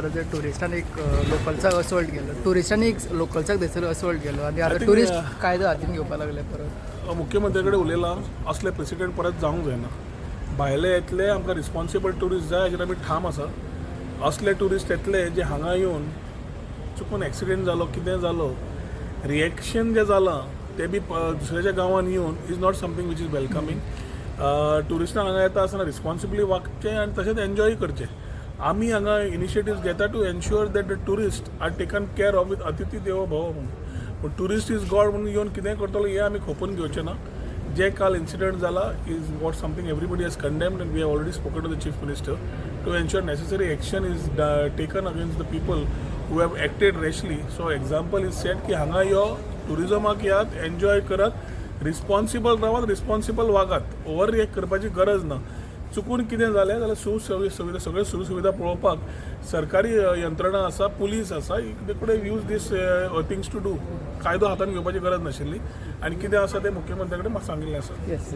जर ट्युरिस्टान एक लोकल्साक असोल्ट केलो, ट्युरिस्टांनी एक लोकल्साक थंयसर असोल्ट केलो आनी आतां think, tourist कायदो हातीन घेवपाक लागले परत. मुख्यमंत्र्या कडेन उलयलां, असले प्रेसिडेंट परत जावंक जायना. भायले येतले, आमकां रिस्पॉन्सिबल ट्युरिस्ट जाय हाजेर आमी ठाम आसा. असले ट्युरिस्ट येतले जे हांगा येवन चुकून एक्सिडेंट जालो, कितें जालो, रिएक्शन जें जालां तें बी दुसऱ्याच्या गांवान येवन is not something which is welcoming. ट्युरिस्टां हांगा येता आसतना रिस्पॉन्सिबली वागचें आनी तशेंच एन्जॉय करचें. आमी हांगा इनिशिएटिव्स घेता to ensure that the tourist are taken care of with अतिथी देवो भव म्हणून. पूण ट्युरिस्ट is God म्हणून येवन कितेंय करतलो हें आमी खोपून घेवचें ना. जे काल इन्सिडंट जाला is what something everybody has condemned, and we have already spoken to the Chief Minister to ensure necessary action is taken against the people who have acted rashly. So example is set की हांगा यो, ट्युरिजमाक येयात, enjoy करात, responsible रावात, responsible वागात. Over react करपाची गरज ना. चुकून कितें जालें जाल्यार सुविधा, सगळ्यो सुविधा पळोवपाक सरकारी यंत्रणा आसा, पुलीस आसा. They could use these things to do. कायदो हातान घेवपाची गरज नाशिल्ली आनी कितें आसा तें मुख्यमंत्र्या कडेन सांगिल्लें आसा. येस.